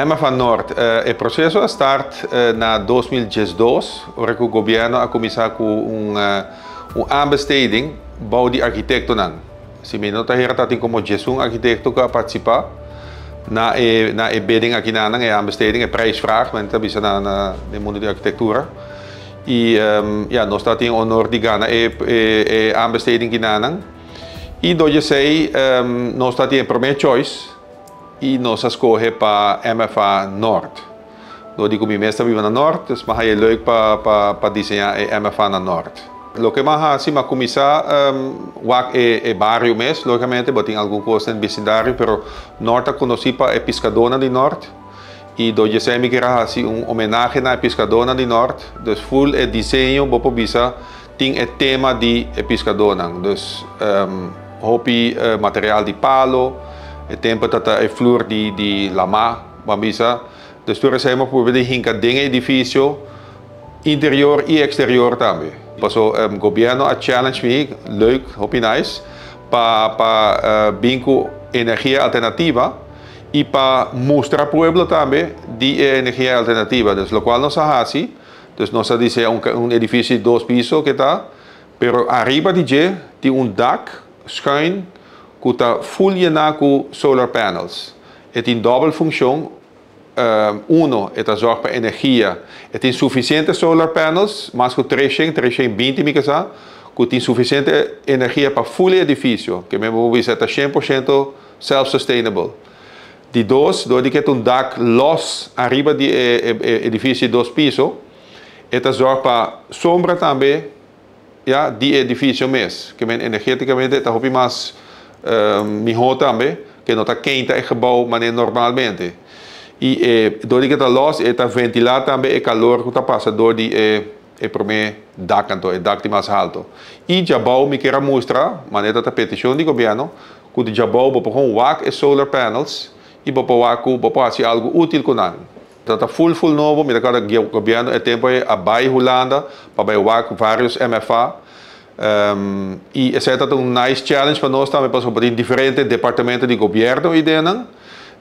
MFA Noord, e proceso a start na 2012, ora cu gobierno a cuminsa cu un aanbesteding bou di arquitectonan. Si mi no ta hera, tatin como 11 arquitecto cu a participa na e bidding aki na e aanbesteding, e prijsvraag, men ta bisa na e mundo di arquitectura. Y ja, nos tatin honor di gana e aanbesteding aki nan. Y door di esey, nos tatin e prome choice y nos a scoge pa MFA Noord. Door di cu mi mes ta biba na Noord, dus m'a haya leuk pa diseña e MFA na Noord. Loke m'a haci, m'a cuminsa wak e bario mes, logicamente, bo tin algun cos den vecindario, pero Noord ta conoci pa e piscadonan di Noord. Y door di esey mi kier a haci un homenahe na e piscadonan di Noord, dus full e diseño, bo por bisa, tin e tema di e piscadonan. Dus hopi material di palo, e tempo tata e flor di lama, ban bisa. Dus tur esey m'a purba di hinca den edificio, interior y exterior tambe. Paso gobierno a challenge mi, leuk, hopi nice, pa bin cu energia alternativa y pa mustra pueblo tambe di energia alternativa. Dus locual nos a haci, dus nos a diseña un edificio di dos piso cu ta, pero ariba di dje tin un dak schuin cu ta full yena cu solar panels. E tin dubbel funcion. Uno, e ta zorg pa energia. E tin suficiente solar panels, mas cu 300, 320 mi casa, cu tin suficiente energia pa full edificio, cu mi por bisa ta 100% self-sustainable. Di dos, door di cu un dak los ariba di edificio di dos piso, e ta zorg pa sombra tambe, ja, di edificio mes, kiermen energeticamente ta hopi mas miho tambe, cu no ta keinta e gebouw manera normalmente. Y door di cu ta los, e ta ventila tambe e calor cu ta pasa door di e prome dak, anto, e dak di mas halto. Y djabou mi kier a mustra, manera ta peticion di gobierno, cu di djabou bo por wak e solar panels y bo por wak bo por haci algo util cu nan. Ta full full nobo, mi ta gobierno e tempo a bay Hulanda pa bay wak varios MFA. Y esey ta un nice challenge pa nos tambe, pasobra tin diferente departamento di gobierno y den,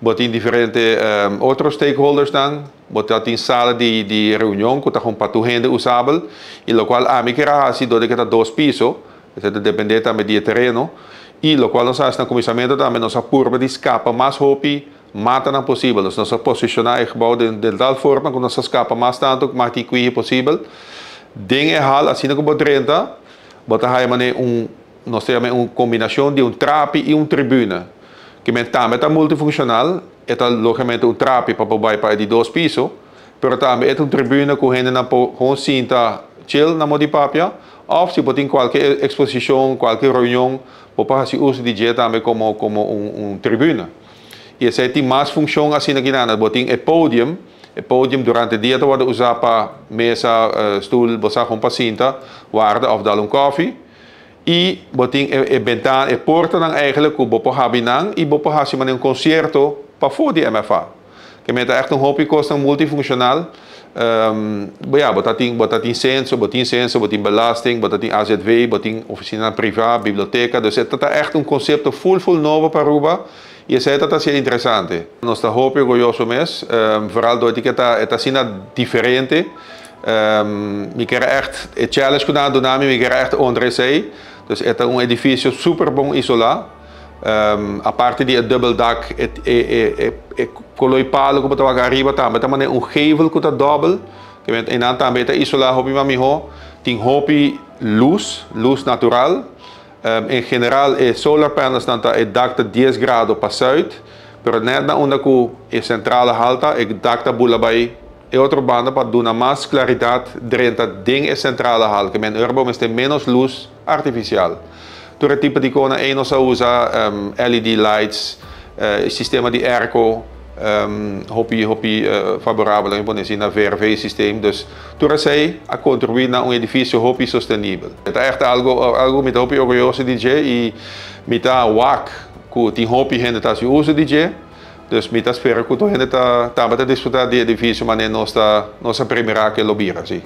bo tin diferente otro stakeholders dan, bo tin sala di reunion cu ta cu pa hende usabel, y locual ami kier a haci, door cu ta dos piso, esey ta depende tambe di tereno, y locual nos a haci na cuminsamento tambe, nos a purba di scapa mas hopi matanan posibel. Nos a posiciona e gebouw di tal forma cu nos a scapa mas tanto mata cu posibel. Den e hal, asina cu bo drenta, bo ta haya un, nos tin un combinacion di un trapi y un tribune, kiermen tambe ta multifuncional, ta logicamente un trapi pa bay pa di dos piso, pero tambe ta un tribune cu hendenan por sinta chill na moda di papia, of si tin cualkier exposicion, cualkier reunion, por haci uso di dje tambe como un tribune. Y esey tin mas funcion asina aki na, bo tin e podium, e podium durante dia ta usa pa mesa, stoel, bo sa cu pa sinta, warda of dal un koffie. Y bo tin e bentana, e portanan eigenlijk cu bo por habri nan y bo por haci un concierto pafo di MFA. Kiermen ta echt un hopi cos multifuncional. Ja, bo tin censo, bo tin censo, bo tin belasting, bo tin AZV, bo tin oficina priva, biblioteca. Dus ta echt un concepto full full nobo pa Aruba. Y esey ta asina interesante. Nos ta hopi orguyoso mes, vooral door cu ta asina diferente. Mi kier echt, e challenge cu nan a duna mi, mi kier echt honra esey. Dus e ta un edificio super bon isola. Aparte di dubbel dak, e color palo cu ta ariba tambe, tambe un gevel cu ta dubbel, kiermen e tambe ta isola hopi mas miho, tin hopi luz, luz natural. En general, e solar panels nan ta e dak ta 10 grado pa zuid, pero net na unda cu e centrale hal ta, e dak ta bula bay e otro banda pa duna mas claridad drenta den e centrale hal, kiermen urbo mester menos luz artificial. Tur tipo di cos ey nos a usa LED lights, sistema di airco, hopi hopi favorabel en pone na VRV systeem. Dus tur esey a contribui na un edificio hopi sostenibel. Ta echt algo mi ta hopi orguyoso di dje y mi ta wak cu tin hopi hende ta usa di dje. Dus mi ta spera cu tur hende ta disfruta di edificio, mas nos ta nos a primera cu lo bira, si.